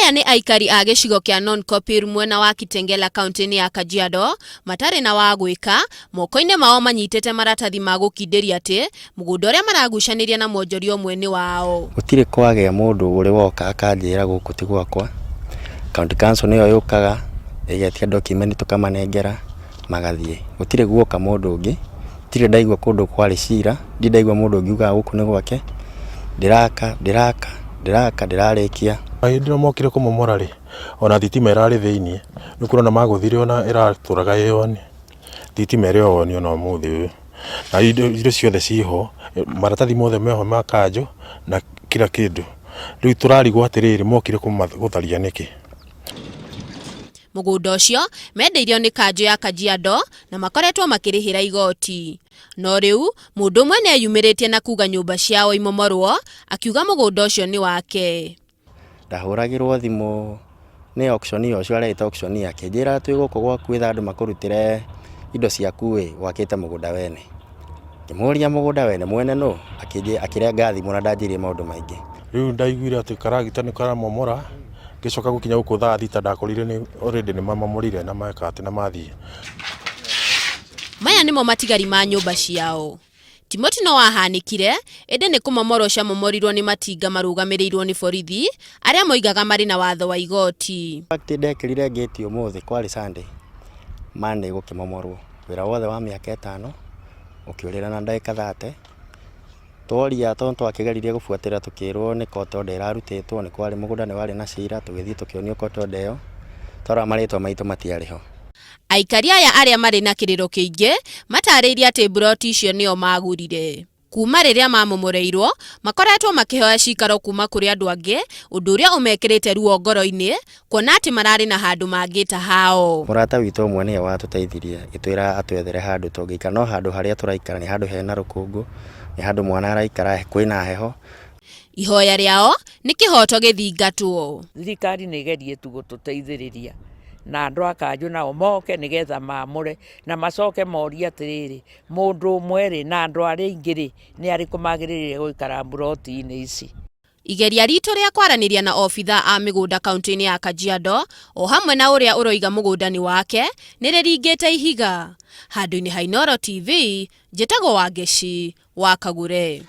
Aya nĩ aikari a gĩcigo kĩa Nonkopir mwena wa Kitengela kauntĩ-inĩ ya Kajiado matarĩ na wa gwĩka, moko-inĩ mao manyitĩte maratathi ma gũkindĩria atĩ mũgũnda ũrĩa maragucanĩria na mwonjoria ũmwe nĩ wao. Gũtirĩ kwagĩa mũndũ ũrĩ woka akanjĩra gũkũ ti gwakwa. County council nĩyo yũkaga ĩgetia document tũkamanengera magathiĩ. Gũtirĩ guoka mũndũ ũngĩ, ndirĩ ndaigua kũndũ kwarĩ cira, ndirĩ ndaigua mũndũ ũngĩ ugaga gũkũ nĩ gwake. Ndĩraka, ndĩraka, ndĩraka, ndĩrarĩkia. Hĩndĩ ĩrĩa mokire kũmomora rĩ, ona thitima ĩrarĩ thĩiniĩ, nĩ ũkuona magũthire ona ĩratũraga ĩ on, thitima ĩrĩ o on ona ũmũthĩ ũyũ. Na indo ciothe ciĩho, maratathi mothe meho ma kanjũ na kila kĩndũ. Rĩu tũrarigwo atĩrĩrĩ, mokire gũtharia nĩkĩ? Mũgũnda ũcio mendeirio nĩ kanjũ ya Kajiado na makoretwo makĩrĩhĩra igoti. No rĩu mũndũ ũmwe nĩ eyumĩrĩtie na kuga nyũmba ciao imomorwo, akiuga mũgũnda ũcio nĩ wake. Ndahũragĩrwo thimũ nĩ auctioneer ũcio areĩta auctioneer akĩnjĩra twĩ gũkũ gwaku etha andũ makũrutĩre indo ciaku ĩ, wakĩte mũgũnda wene. Ngĩmũria mũgũnda wene mwene nũ? Akĩrenga thimũ na ndanjĩrire maũndũ maingĩ. Rĩu ndaiguire atĩ karagita nĩ karamomora, ngĩcoka gũkinya gũkũ thaa thita ndakorire nĩ already nĩ mamomorire na meka atĩ na mathiĩ. Maya nĩmo matigari ma nyũmba ciao. Ti mũtino wahanĩkire, ĩndĩ nĩ kũmomorwo ciamomorirwo nĩ matinga marũgamĩrĩirwo nĩ borithi, arĩa moigaga marĩ na watho wa igoti. In fact ndekĩrire ngĩti ũmũthĩ kwarĩ Sunday, Monday gũkĩmomorwo. Wĩra wothe wa mĩaka ĩtano ũkĩũrĩra na ndagĩka thate. Tworia tondũ twakĩgeririe gũbuatĩrĩra tũkĩrwo nĩ court order ĩrarutĩtwo, nĩ kwarĩ mũgũnda nĩ warĩ na cira, tũgĩthiĩ tũkĩonio court order ĩyo, twarora marĩtwa maitũ matiarĩ ho. Aikari aya arĩa marĩ na kĩrĩro kĩingĩ matarĩirie atĩ mburoti icio nĩo magũrire. Kuuma rĩrĩa mamomoreirwo, makoretwo makĩhoya cikaro kuuma kũrĩ andũ angĩ, ũndũ ũrĩa ũmekĩrĩte ruo ngoro-inĩ kuona atĩ mararĩ na handũ mangĩta hao. Mũrata witũ ũmwe nĩwe watũteithirie agĩtwĩra atwethere handũ tũngĩikara, no handũ harĩa tũraikara nĩ handũ hena rũkũngũ, nĩ handũ mwana araikara kwĩna heho. Ihoya rĩao nĩ kĩhoto gĩthingatwo. Thirikari nĩ ĩgerie tu gũtũteithĩrĩria na andũ a kanjũ nao moke nĩgetha maamũre na macoke morie atĩrĩrĩ, mũndũ ũmwe rĩ na andũ arĩa aingĩ rĩ, nĩ arĩkũ magĩrĩire gũikara mburoti-inĩ ici? Igeria ritũ rĩa kwaranĩria na obithaa a mĩgũnda kauntĩ-inĩ ya Kajiado o hamwe na ũrĩa ũroiga mũgũnda nĩ wake nĩ rĩringĩte ihiga. Handũ-inĩ ha Inooro TV, njĩtagwo Wangeci wa Kagure.